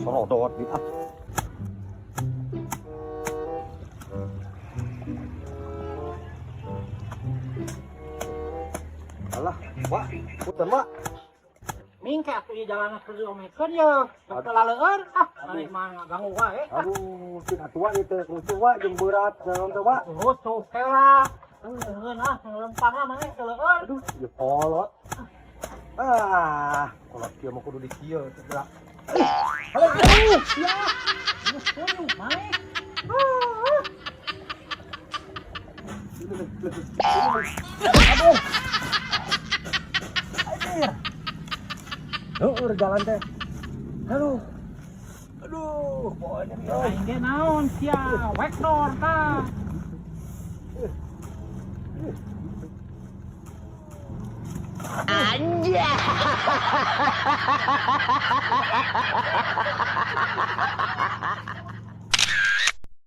Sorodot di ah. Alah, Wak, punten, Wak. Mingke atuh ieu jalan kudu diomekeun ye. Teu laleueun ah, maneh mah ganggu wae. Aduh, cing atuh, Wak, ieu teh lucu, Wak, jeung berat jalan teh, Wak. Lucu heula. Leueun ah, lempang ah maneh teu leueun. Aduh, ieu kolot. Ah, kolot kieu mah kudu di kieu teh gerak. Aduh, ya. Geus maneh. Ah. Aduh. Anjir. Heueur jalan teh. Aduh. Aduh, pokoknya euy. Aing ge naon sia, wekdor tah.